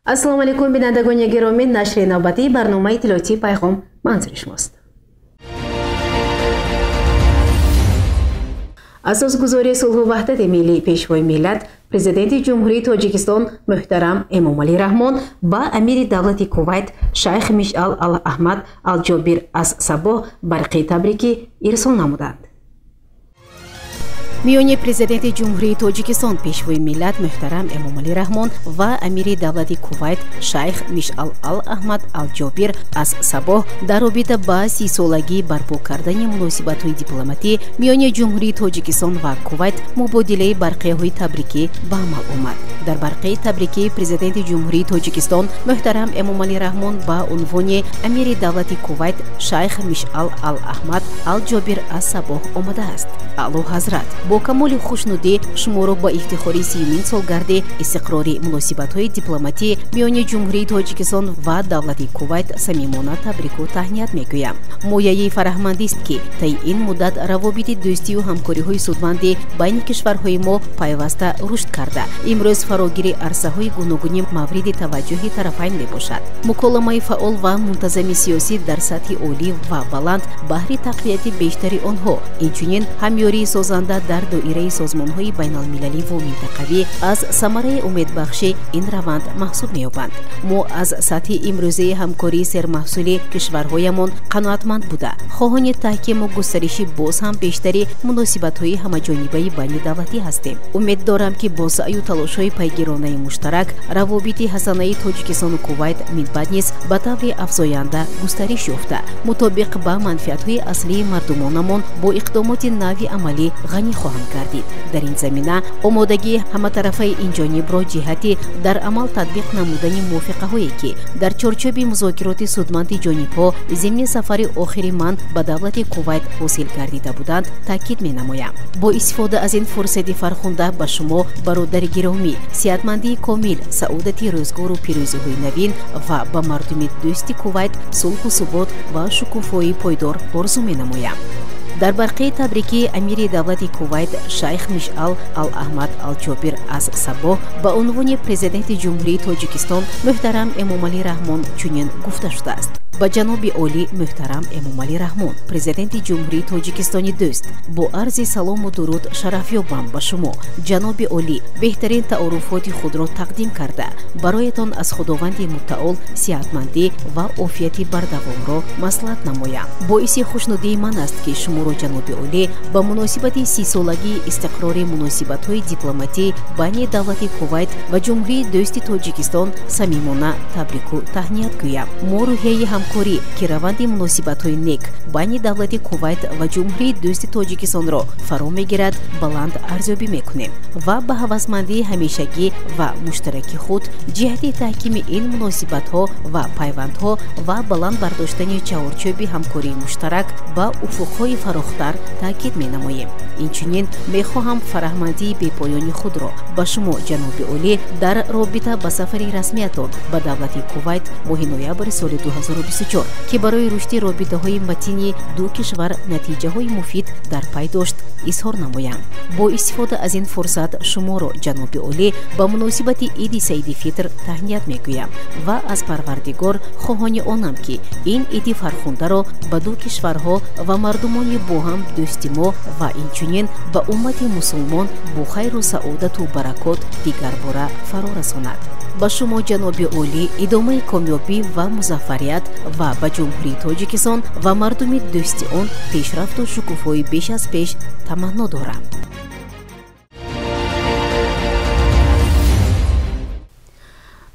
Ассалому алайкум, бинандагони гиромӣ, нашри навбатии барномаи иттилоотии Пайғом манзури шумост. Асосгузори сулҳу ваҳдати миллӣ, Пешвои миллат, Президенти Ҷумҳурии Тоҷикистон муҳтарам Эмомалӣ Раҳмон ба амири давлати Кувайт шайх Мишъал ал-Аҳмад ал-Ҷобир ас-Сабоҳ барқи табрикӣ ирсол намуданд. Миёни Президенти Ҷумҳурии Тоҷикистон, Пешвои миллат муҳтарам Эмомалӣ Раҳмон ва амири давлати Кувайт шайх Мишъал ал-Аҳмад ал-Ҷобир ас-Сабоҳ дар робита ба 30-солагии барпо кардани муносибатҳои дипломатӣ миёни Ҷумҳурии Тоҷикистон ва Кувайт мубодилаи барқияҳои табрикӣ ба амал омад. Дар барқияи табрикӣ Президенти Ҷумҳурии Тоҷикистон муҳтарам Эмомалӣ Раҳмон ба унвони амири давлати Кувайт шайх Мишъал ал-Аҳмад ал-Ҷобир ас-Сабоҳ омадааст. Аъло ҳазрат, бо камоли хушнудӣ шуморо ба ифтихори 30-умин солгарди истиқрори муносибатҳои дипломатӣ миёни Ҷумҳурии Тоҷикистон ва давлати Кувайт самимона табрику таҳният мегӯям. Мояи фараҳмандист, ки таи ин муддат равобити дӯстию ҳамкориҳои судманди байни кишварҳои мо пайваста рушд карда, имрӯз фарогири арсаҳои гуногуни мавриди таваҷҷӯҳи тарафайн мебошад. Муколамаи фаъол ва мунтазами сиёсӣ дар сатҳи олӣ ва баланд баҳри тақвияти бештари онҳо, инчунин ҳамёрии созанда дар доираи созмонҳои байналмилалӣ ву минтақавӣ аз самараи умедбахши ин раванд маҳсуб меёбанд. Мо аз сатҳи имрӯзаи ҳамкории сермаҳсули кишварҳоямон қаноатманд буда, хоҳони таҳкиму густариши боз ҳам бештари муносибатҳои ҳамаҷонибаи байнидавлатӣ ҳастем. Умед дорам, ки бо саъю талошҳои пайгиронаи муштарак равобити ҳасанаи Тоҷикистону Кувайт минбаъд низ ба таври афзоянда густариш ёфта, мутобиқ ба манфиатҳои аслии мардумонамон бо иқдомоти нави амалӣ ғанӣ хоҳанд гардид. Дар ин замина омодагии ҳаматарафаи инҷонибро ҷиҳати дар амал татбиқ намудани мувофиқаҳое, ки дар чорчӯби музокироти судманди ҷонибҳо зимни сафари охири ман ба давлати Кувайт ҳосил гардида буданд, таъкид менамоям. Бо истифода аз ин фурсати фархунда ба шумо, бародари гиромӣ, сиҳатмандии комил, саодати рӯзгору пирӯзиҳои навин ва ба мардуми дӯсти Кувайт сулҳу субот ва шукуфоии пойдор орзу менамоям. Дар барқияи табрикии амири давлати Кувайт шайх Мишъал ал-Аҳмад ал-Ҷобир ас-Сабоҳ ба унвони Президенти Ҷумҳурии Тоҷикистон муҳтарам Эмомалӣ Раҳмон чунин гуфта шудааст. Ба ҷаноби олӣ муҳтарам Эмомалӣ Раҳмон, Президенти Ҷумҳурии Тоҷикистони дӯст, бо арзи салому дуруд шарафёбам ба шумо, ҷаноби олӣ, беҳтарин таоруфоти худро тақдим карда, бароятон аз Худованди Мутаол сиҳатмандӣ ва офияти бардавомро маслиҳат намоям. Боиси хушнудии ман аст, ки шуморо, ҷаноби олӣ, ба муносибати 30-солагии истиқрори муносибатҳои дипломатӣ байни давлати Кувайт ва Ҷумҳурии дӯсти Тоҷикистон самимона табрику таҳният гӯям. Мо рӯҳияи ҳамкорӣ, ки раванди муносибатҳои нек байни давлати Кувайт ва Ҷумҳурии дӯсти Тоҷикистонро фаро мегирад, баланд арзёбӣ мекунем ва ба ҳавасмандии ҳамешагӣ ва муштараки худ ҷиҳати таҳкими ин муносибатҳо ва пайвандҳо ва баланд бардоштани чаҳорчӯби ҳамкории муштарак ба уфуқҳои фарохтар таъкид менамоем. Инчунин мехоҳам фараҳмандии бепоёни худро ба шумо, ҷаноби олӣ, дар робита ба сафари расмиятон ба давлати Кувайт моҳи ноябри соли 2024, ки барои рушди робитаҳои матини ду кишвар натиҷаҳои муфид дар пай дошт, изҳор намоям. Бо истифода аз ин фурсат шуморо, ҷаноби олӣ, ба муносибати Иди Саиди Фитр таҳният мегӯям ва аз Парвардигор хоҳони онам, ки ин иди фархундаро ба ду кишварҳо ва мардумони бо ҳам дӯсти мо ва инчунин ба уммати мусулмон бо хайру саодату баракот дигарбора фаро расонад. Ба шумо, ҷаноби олӣ, идомаи комёбӣ ва музаффарият ва ба Ҷумҳурии Тоҷикистон ва мардуми дӯсти он пешрафту шукуфои беш аз пеш таманно дорам.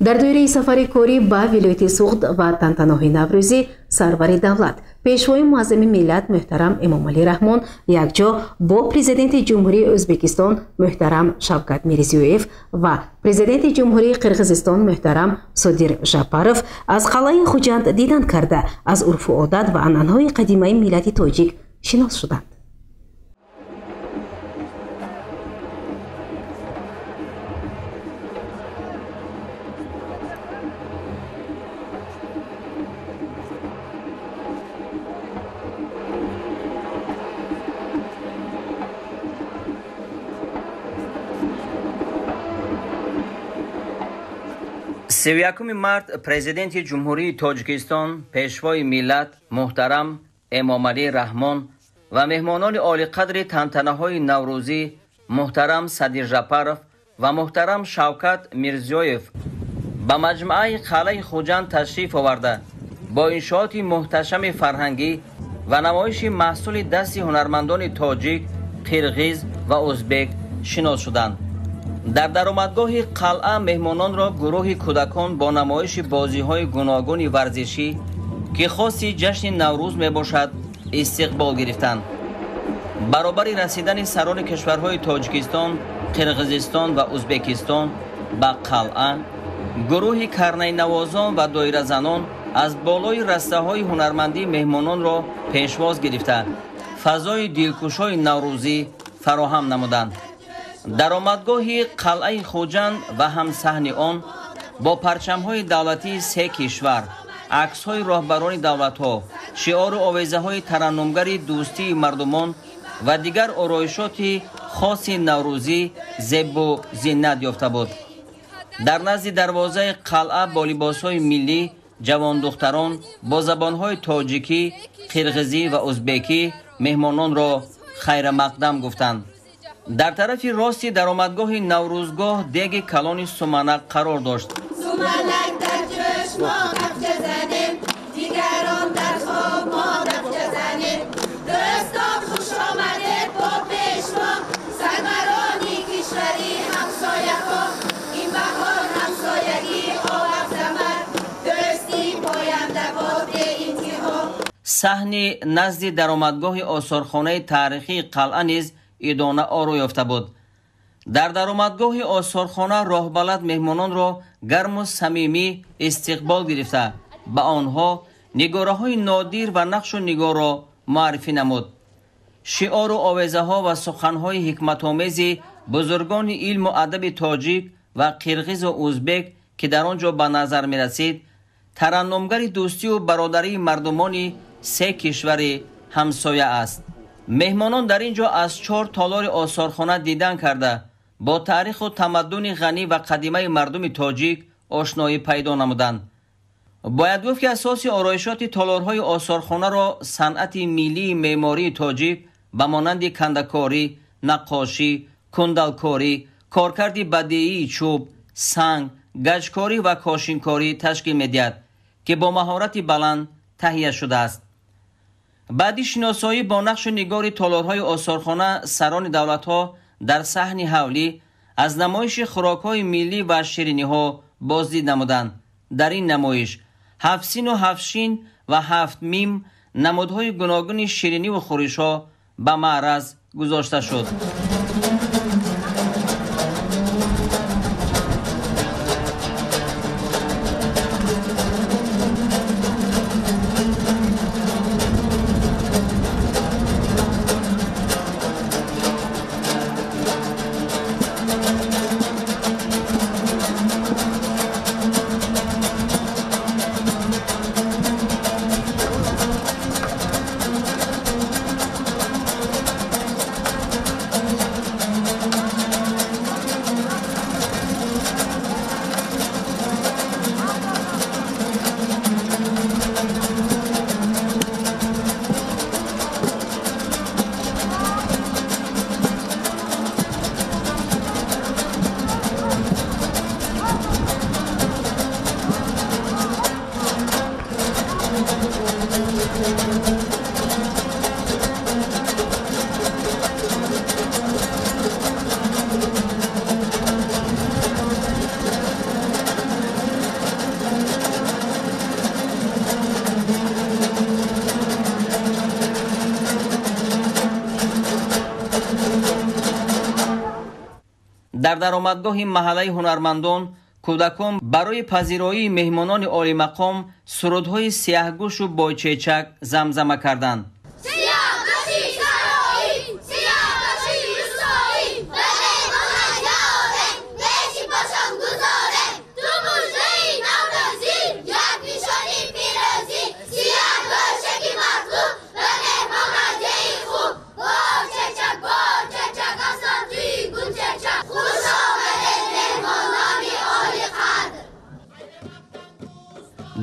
Дар доираи сафари корӣ ба вилояти Суғд ва тантаноҳи Наврӯзӣ сарвари давлат, Пешвои муаззами миллат муҳтарам Эмомалӣ Раҳмон якҷо бо Президенти Ҷумҳурии Ӯзбекистон муҳтарам Шавкат Мирзиёев ва Президенти Ҷумҳурии Қирғизистон муҳтарам Содир Жапаров аз қалъаи Хуҷанд дидан карда, аз урфу одат ва анъанаҳои қадимаи миллати тоҷик шинос шуданд. 31 март Президенти Ҷумҳурии Тоҷикистон, Пешвои миллат муҳтарам Эмомалӣ Раҳмон ва меҳмонони олиқадри тантанаҳои наврӯзӣ муҳтарам Садир Жапаров ва муҳтарам Шавкат Мирзиёев ба маҷмӯаи қалъаи Хуҷанд ташриф оварда, бо иншооти муҳташами фарҳангӣ ва намоиши маҳсули дасти ҳунармандони тоҷик, қирғиз ва ӯзбек шинос шуданд. Дар даромадгоҳи қалъа меҳмононро гурӯҳи кӯдакон бо намоиши бозиҳои гуногуни варзишӣ, ки хоси ҷашни Наврӯз мебошад, истиқбол гирифтанд. Баробари расидани сарони кишварҳои Тоҷикистон, Қирғизистон ва Ӯзбекистон ба қалъа, гурӯҳи карнайнавозон ва доиразанон аз болои растаҳои ҳунармандӣ меҳмононро пешвоз гирифта, фазои дилкушои наврӯзӣ фароҳам намуданд. Даромадгоҳи қалъаи Хуҷанд ва ҳамсаҳни он бо парчамҳои давлатии се кишвар, аксҳои роҳбарони давлатҳо, шиору овезаҳои тараннумгари дӯстии мардумон ва дигар ороишоти хоси наврӯзӣ зебу зинат ёфта буд. Дар назди дарвозаи қалъа бо либосҳои миллӣ ҷавондухтарон бо забонҳои тоҷикӣ, қирғизӣ ва ӯзбекӣ меҳмононро хайрамақдам гуфтанд. Дар тарафи рости даромадгоҳи наврӯзгоҳ деги калони суманак қарор дошт. Суманак дар ҷӯш мо кафча занем, дигарон дар хоб мо дафча занем. Дӯстон, хуш омадед бо пешво, сарварони кишвари ҳамсояҳо. Ин баҳор ҳамсоягӣ овард самар, дӯстӣ поянда бод беинтиҳо. Саҳни назди даромадгоҳи осорхонаи таърихии қалъа низ идона оро ёфта буд. Дар даромадгоҳи осорхона роҳбалад меҳмононро гарму самимӣ истиқбол гирифта, ба онҳо нигораҳои нодир ва нақшу нигорро муаррифӣ намуд. Шиору овезаҳо ва суханҳои ҳикматомези бузургони илму адаби тоҷик ва қирғизу ӯзбек, ки дар он ҷо ба назар мерасид, тараннумгари дӯстию бародарии мардумони се кишвари ҳамсоя аст. Меҳмонон дар ин ҷо аз чор толори осорхона дидан карда, бо таъриху тамаддуни ғанӣ ва қадимаи мардуми тоҷик ошноӣ пайдо намуданд. Бояд гуфт, ки асоси ороишоти толорҳои осорхонаро санъати миллии меъмории тоҷик ба монанди кандакорӣ, наққошӣ, кундалкорӣ, коркарди бадеии чӯб, санг, гаҷкорӣ ва кошинкорӣ ташкил медиҳад, ки бо маҳорати баланд таҳия шудааст. Баъди шиносоӣ бо нақшу нигори толорҳои осорхона, сарони давлатҳо дар саҳни ҳавлӣ аз намоиши хӯрокҳои миллӣ ва шириниҳо боздид намуданд. Дар ин намоиш ҳафтсину ҳафтшин ва ҳафт мим намудҳои гуногуни шириниву хӯришҳо ба маъраз гузошта шуд. Дар даромадгоҳи маҳаллаи ҳунармандон кӯдакон барои пазироии меҳмонони олимақом сурудҳои сияҳгӯшу бойчечак замзама карданд.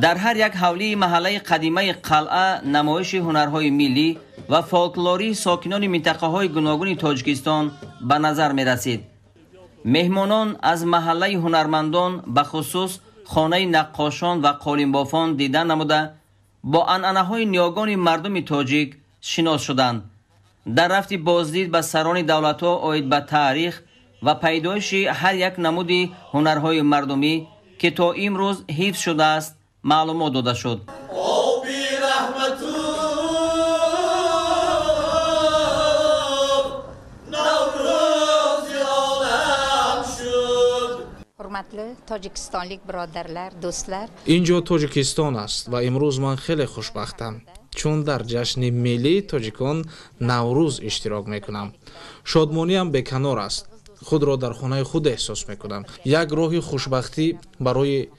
Дар ҳар як ҳавлии маҳаллаи қадимаи қалъа намоиши ҳунарҳои миллӣ ва фолклории сокинони минтақаҳои гуногуни Тоҷикистон ба назар мерасид. Меҳмонон аз маҳаллаи ҳунармандон, бахусус хонаи наққошон ва қолинбофон дида намуда, бо анъанаҳои ниёгони мардуми тоҷик шинос шуданд. Дар рафти боздид ба сарони давлатҳо оид ба таърих ва пайдоиши ҳар як намуди ҳунарҳои мардумӣ, ки то имрӯз ҳифз шудааст, маълумот дода шуд. Инҷо Тоҷикистон аст ва имрӯз ман хеле хушбахтам, чун дар ҷашни миллии тоҷикон Наврӯз иштирок мекунам. Шодмониам беканор аст. Худро дар хонаи худ эҳсос мекунам. Як роҳи хушбахтӣ барои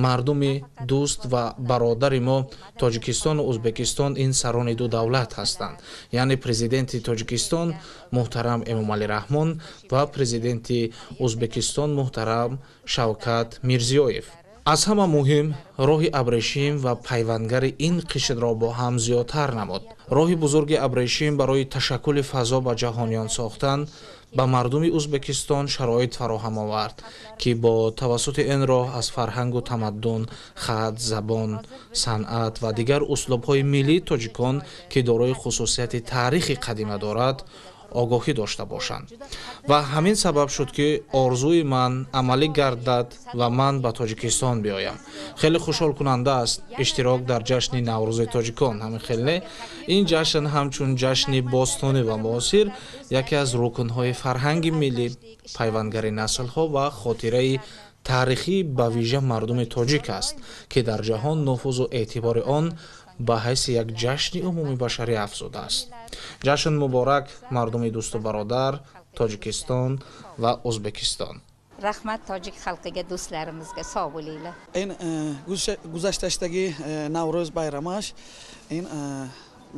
мардуми дӯст ва бародари мо Тоҷикистону Ӯзбекистон ин сарони ду давлат ҳастанд, яъне президенти Тоҷикистон муҳтарам Эмомалӣ Раҳмон ва президенти Ӯзбекистон муҳтарам Шавкат Мирзиёев. Аз ҳама муҳим роҳи абрешим ва пайвандгари ин қишрро бо ҳам зиёдтар намуд. Роҳи бузурги абрешим барои ташаккули фазо ба ҷаҳониён сохтан ба мардуми Ӯзбекистон шароит фароҳам овард, ки бо тавассути ин роҳ аз фарҳангу тамаддун, хат, забон, санъат ва дигар услубҳои миллии тоҷикон, ки дорои хусусияти таърихи қадима дорад, огоҳӣ дошта бошанд. Ва ҳамин сабаб шуд, ки орзуи ман амалӣ гардад ва ман ба Тоҷикистон биёям. Хеле хушҳолкунанда аст иштирок дар ҷашни Наврӯзи тоҷикон. Ҳамин хел не? Ин ҷашн ҳамчун ҷашни бостонӣ ва муосир яке аз рукнҳои фарҳанги миллӣ, пайвандгари наслҳо ва хотираи таърихӣ ба вижа мардуми тоҷик аст, ки дар ҷаҳон нуфузу эътибори он ба ҳайси як ҷашни умумибашарӣ афзудааст. Ҷашн муборак, мардуми дӯсту бародар, Тоҷикистон ва Ӯзбекистон. Раҳмат тоҷик халқига, дӯстларимизга, сог' bo'linglar. Ин гузашташтаги Наврӯз байрамаш ин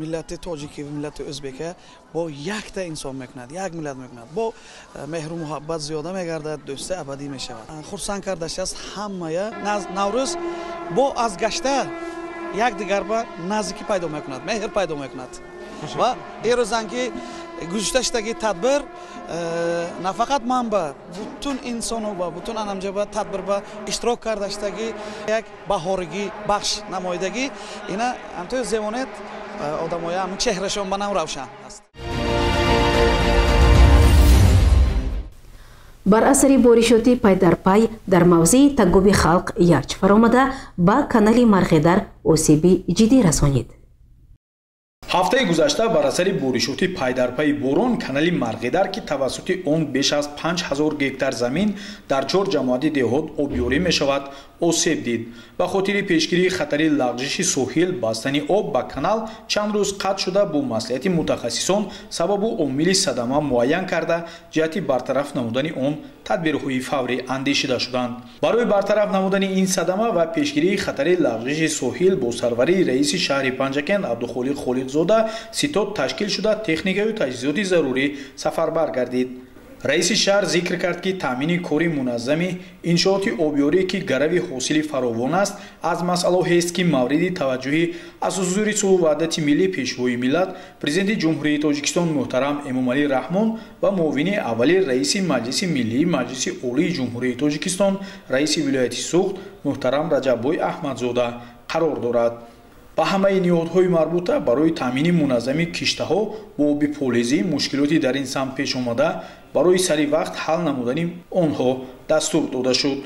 миллати тоҷики ва миллати ӯзбека бо якта инсон мекунад, як миллат мекунад, бо меҳру муҳаббат зиёда мегардад, дӯсти абадӣ мешавад. Хурсанд кардаш аст ҳамая. Наврӯз бо аз гашта якдигар ба наздикӣ пайдо мекунад, меҳр пайдо мекунад. Ва эрӯзан ки гузашташтаги тадбир нафақат ман ба бутун инсону ба бутун анамҷа ба тадбир ба иштирок кардаштаги як баҳоригӣ бахш намоидагӣ ина ҳамтои зевонет одамоя ҳамин чеҳрашон ба нам равшан аст. Бар асари боришоти пайдарпай дар мавзеи Тагоби халқ ярч фаромада ба канали Марғедар осеби ҷиддӣ расонид. Ҳафтаи гузашта бар асари боришоти пайдарпайи борон канали Марғедар, ки тавассути он беш аз 5000 гектар замин дар чор ҷамоати деҳот обёрӣ мешавад, осеб дид. Ба хотири пешгирии хатари лағжиши соҳил, бастани об ба канал чанд рӯз қатъ шуда, бо маслиҳати мутахассисон сабабу омили садама муайян карда, ҷиҳати бартараф намудани он тадбирҳои фаврӣ андешида шуданд. Барои бартараф намудани ин садама ва пешгирии хатари лағжиши соҳил бо сарварии раиси шаҳри Панҷакент Абдухолиқ Холиқзода ситод ташкил шуда, техникаю таҷҳизоти зарурӣ сафарбар гардид. Раиси шаҳр зикр кард, ки таъмини кори муназзами иншооти обёрӣ, ки гарави ҳосили фаровон аст, аз масъалаҳоест, ки мавриди таваҷҷӯҳи асосгузори сулҳу ваҳдати миллӣ, пешвои миллат, президенти Ҷумҳурии Тоҷикистон муҳтарам Эмомалӣ Раҳмон ва муовини аввали раиси Маҷлиси миллии Маҷлиси Олии Ҷумҳурии Тоҷикистон, раиси вилояти Суғд муҳтарам Раҷаббой Аҳмадзода қарор дорад. Ба ҳамаи ниҳодҳои марбута барои таъмини муназзами киштаҳо бо оби полезӣ мушкилоти дар ин самт пеш омада барои сари вақт ҳал намудани онҳо дастур дода шуд.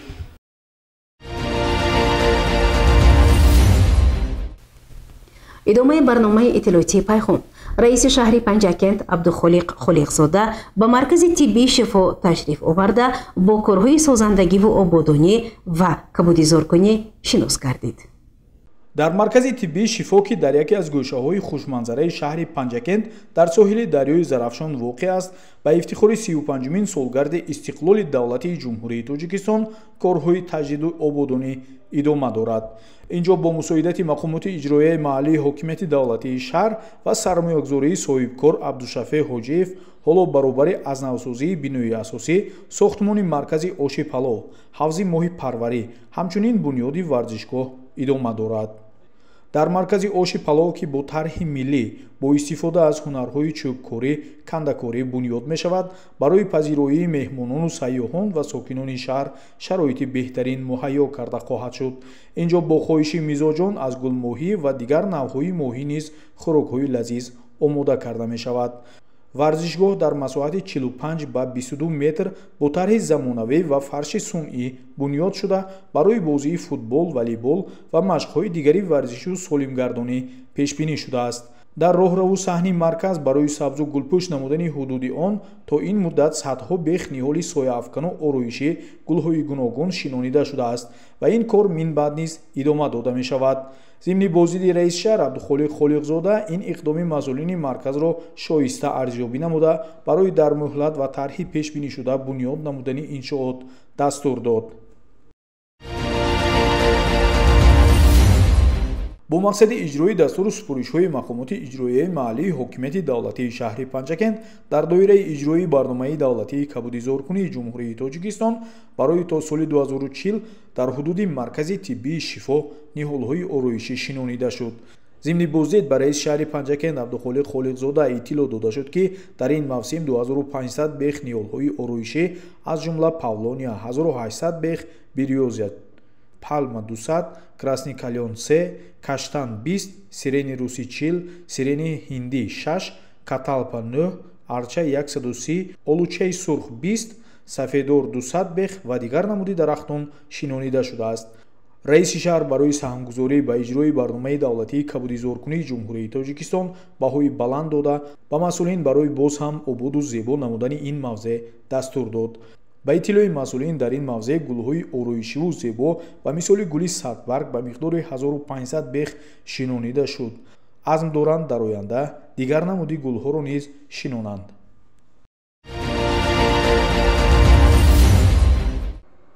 Идомаи барномаи иттилоотии Пайхум. Раиси шаҳри Панҷакент Абдухолиқ Холиқзода ба маркази тиббии Шифо ташриф оварда, бо корҳои созандагиву ободонӣ ва кабудизоркунӣ шинос гардид. Дар маркази тиббии Шифо, ки дар яке аз гӯшаҳои хушманзараи шаҳри Панҷакент дар соҳили дарёи Зарафшон воқеъ аст, ба ифтихори 35-умин солгарди истиқлоли давлатии Ҷумҳурии Тоҷикистон корҳои таҷдиду ободонӣ идома дорад. Инҷо бо мусоидати мақомоти иҷроияи маҳаллии ҳокимияти давлатии шаҳр ва сармоягузории соҳибкор Абдушафеъ Ҳоҷиев ҳоло баробари аз навсозии бинои асосӣ сохтмони маркази оши палов, ҳавзи моҳипарварӣ, ҳамчунин бунёди варзишгоҳ идома дорад. Дар маркази оши палов, ки бо тарҳи миллӣ бо истифода аз ҳунарҳои чӯбкорӣ, кандакорӣ бунёд мешавад, барои пазироии меҳмонону сайёҳон ва сокинони шаҳр шароити беҳтарин муҳайё карда хоҳад шуд. Инҷо бо хоҳиши мизоҷон аз гулмоҳӣ ва дигар навъҳои моҳӣ низ хӯрокҳои лазиз омода карда мешавад. Варзишгоҳ дар масоҳати 45 ба 22 метр бо тарҳи замонавӣ ва фарши сунъӣ бунёд шуда, барои бозии футбол, волейбол ва машқҳои дигари варзишу солимгардонӣ пешбинӣ шудааст. Дар роҳраву саҳни марказ барои сабзу гулпӯш намудани ҳудуди он то ин муддат садҳо бех ниҳоли сояафкану ороишӣ, гулҳои гуногун шинонида шудааст ва ин кор минбаъд низ идома дода мешавад. Зимни боздиди раиси шаҳр Абдухолиқ Холиқзода ин иқдоми масъулини марказро шоиста арзёбӣ намуда, барои дар муҳлат ва тарҳи пешбинишуда бунёд намудани иншоот дастур дод. Бо мақсади иҷрои дастуру супоришҳои мақомоти иҷроияи маҳаллии ҳокимияти давлатии шаҳри Панҷакент дар доираи иҷрои барномаи давлатии кабудизоркунии Ҷумҳурии Тоҷикистон барои то соли 2040 дар ҳудуди маркази тиббии Шифо ниҳолҳои ороишӣ шинонида шуд. Зимни боздид ба раиси шаҳри Панҷакент Абдухолиқ Холиқзода иттилоъ дода шуд, ки дар ин мавсим 2500 бех ниҳолҳои ороишӣ, аз ҷумла павлония 1800 бех, бирёзия палма 200, красный кальон 3, каштан 20, сирени русӣ 40, сирени ҳиндӣ 6, каталпа 9, арча 130, олучаи сурх 20, сафедор 200 бех ва дигар намуди дарахтон шинонида шудааст. Раиси шаҳр барои саҳмгузорӣ ба иҷрои барномаи давлатии кабудизоркунии Ҷумҳурии Тоҷикистон баҳои баланд дода, ба масъулин барои боз ҳам ободу зебо намудани ин мавзеъ дастур дод. Ба иттилои масъулин дар ин мавзеъ гулҳои ороишиву зебо ба мисоли гули садбарг ба миқдори 1500 бех шинонида шуд. Азм доранд дар оянда дигар намуди гулҳоро низ шинонанд.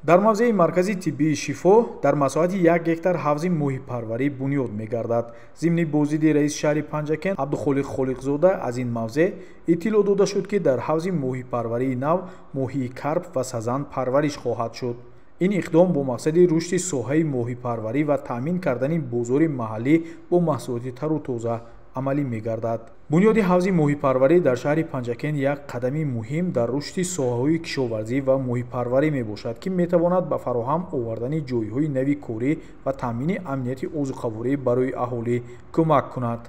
Дар мавзеи маркази тиббии Шифо дар масоҳати 1 гектар ҳавзи моҳипарварӣ бунёд мегардад. Зимни боздиди раиси шаҳри Панҷакент Абдухолиқ Холиқзода аз ин мавзеъ иттилоъ дода шуд, ки дар ҳавзи моҳипарварии нав моҳии карп ва сазан парвариш хоҳад шуд. Ин иқдом бо мақсади рушди соҳаи моҳипарварӣ ва таъмин кардани бозори маҳаллӣ бо маҳсулоти тару тоза амалӣ мегардад. Бунёди ҳавзи моҳипарварӣ дар шаҳри Панҷакент як қадами муҳим дар рушди соҳаҳои кишоварзӣ ва моҳипарварӣ мебошад, ки метавонад ба фароҳам овардани ҷойҳои нави корӣ ва таъмини амнияти озуқаворӣ барои аҳолӣ кӯмак кунад.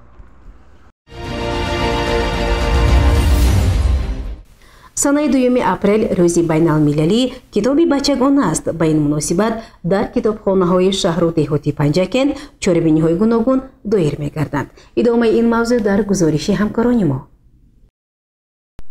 Санаи 2 апрел рӯзи байналмилалии китоби бачагона аст. Ба ин муносибат дар китобхонаҳои шаҳру деҳоти Панҷакент чорабиниҳои гуногун доир мегарданд. Идомаи ин мавзӯъ дар гузориши ҳамкорони мо.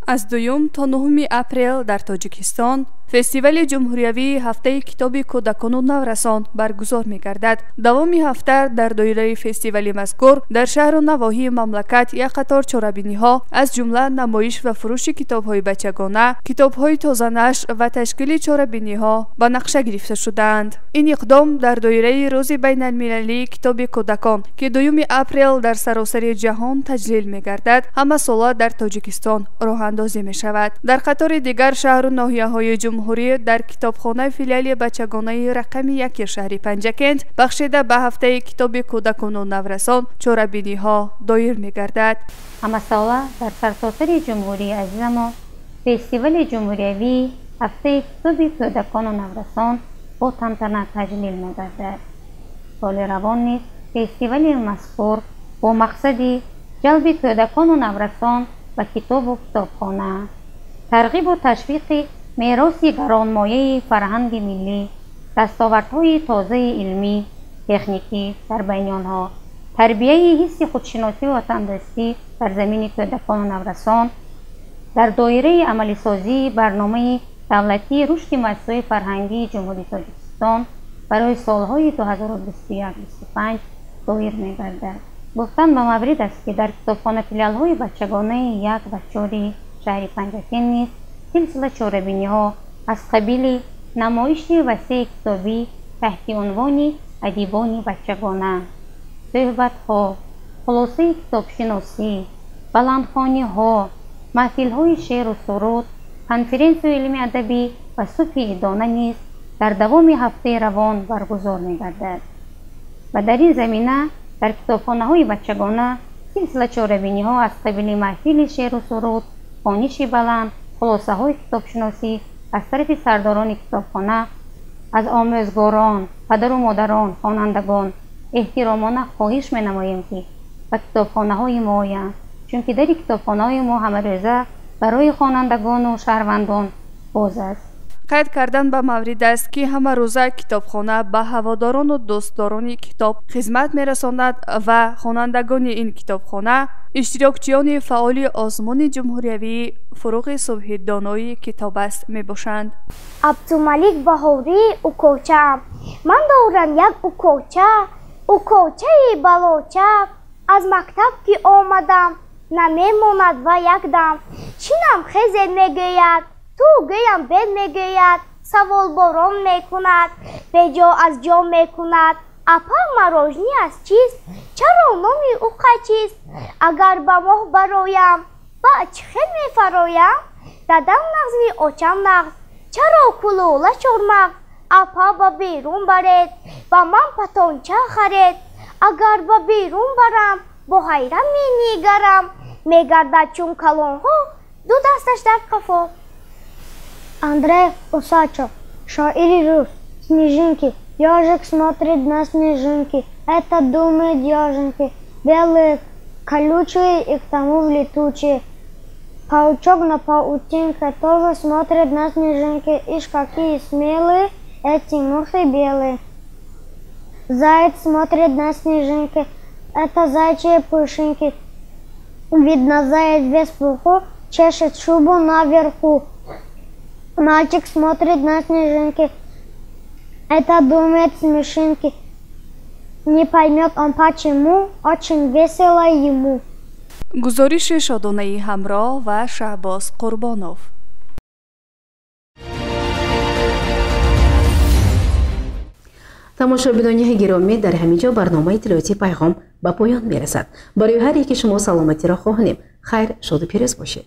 Аз 2 то 9 апрел дар Тоҷикистон фестивали ҷумҳуриявии ҳафтаи китоби кӯдакону наврасон баргузор мегардад. Давоми ҳафта дар доираи фестивали мазкур дар шаҳру навоҳии мамлакат як қатор чорабиниҳо, аз ҷумла намоиш ва фурӯши китобҳои бачагона, китобҳои тозанашр ва ташкили чорабиниҳо ба нақша гирифта шудаанд. Ин иқдом дар доираи рӯзи байналмилалии китоби кӯдакон, ки 2 апрел дар саросари ҷаҳон таҷлил мегардад, ҳамасола дар Тоҷикистон роҳандозӣ мешавад. Дар қатори дигар шаҳру ноҳияҳои ҷумҳурӣ дар китобхонаи филиали бачагонаи рақами 1 шаҳри Панҷакент бахшида ба ҳафтаи китоби кӯдакону наврасон чорабиниҳо доир мегардад. Ҳамасола дар сарсосари ҷумҳурии азизамо фестивали ҷумҳуриявии ҳафтаи китоби кӯдакону наврасон бо тантана таҷлил мегардад. Соли равон низ фестивали мазкур бо мақсади ҷалби кӯдакону наврасон ба китобу китобхона, тарғибу ташвиқи мероси гаронмояи фарҳанги миллӣ, дастовардҳои тозаи илмӣ, техникӣ дар байни онҳо, тарбияи ҳисси худшиносию ватандӯстӣ дар замини кӯдакону наврасон, дар доираи амалисозии барномаи давлатии рушди муассисаҳои фарҳангии Ҷумҳурии Тоҷикистон барои солҳои 2021-25 доир мегардад. Гуфтан ба маврид аст, ки дар китобхона филиалҳои бачагонаи 1 ва 4 шаҳри Панҷакент низ силсила чорабиниҳо аз қабили намоиши васеи китобӣ таҳти унвони адибони бачагона, суҳбатҳо, хулосаи китобшиносӣ, баландхониҳо, маҳфилҳои шеъру суруд, конференсияи илми адабӣ ва субҳи идона низ дар давоми ҳафтаи равон баргузор мегардад. Ва дар ин замина дар китобхонаҳои бачагона силсила чорабиниҳо аз қабили маҳфили шеъру суруд, хониши баланд, хулосаҳои китобшиносӣ аз тарафи сардорони китобхона, аз омӯзгорон, падару модарон, хонандагон эҳтиромона хоҳиш менамоем, ки ба китобхонаҳои мо оянд, чунки дари китобхонаҳои мо ҳамарӯза барои хонандагону шаҳрвандон боз аст. Қайд кардан ба маврид аст, ки ҳамарӯза китобхона ба ҳаводорону дӯстдорони китоб хизмат мерасонад ва хонандагони ин китобхона иштирокчиёни фаъоли озмуни ҷумҳуриявии «Фуруғи субҳи донои китоб аст» мебошанд. Абдумалик Баҳорӣ укочаам. Ман дорам як укоча, укочаи балоча. Аз мактаб ки омадам, намемонад ва якдам. Чинам хезе мегӯяд, ту гӯям бед мегӯяд, саволборон мекунад, беҷо аз ҷо мекунад. Апа марожнӣ аз чист? Чаро номи ӯ қачист? Агар ба моҳ бароям, ба чӣ хел мефароям? Дадам нағзми очам нағз, чаро кулола чормағз? Апа ба берун баред, ба ман патонча харед. Агар ба берун барам, бо ҳайрат менигарам. Мегардад чун калонҳо, ду дасташ дар қафо. Андрей Усачев, шоири рус. Снежинки. Ежик смотрит на снежинки. Это думает ежинки. Белые, колючие и к тому летучие. Паучок на паутинке тоже смотрит на снежинки. Ишь, какие смелые эти мухи белые. Заяц смотрит на снежинки. Это зайчьи пушинки. Видно, заяц без пуху чешет шубу наверху. Мальчик смотрит на снежинки. Это думает смешинки. Не поймет он почему, очень весело ему. Гузориши Шодонаи Ҳамроҳ ва Шаҳбоз Қурбонов. Тамошобинони гиромӣ, дар ҳамин ҷо барномаи иттилоотии «Пайғом» ба поён мерасад. Барои ҳар яки шумо саломатиро хоҳонем. Хайр, шоду пирӯз бошед.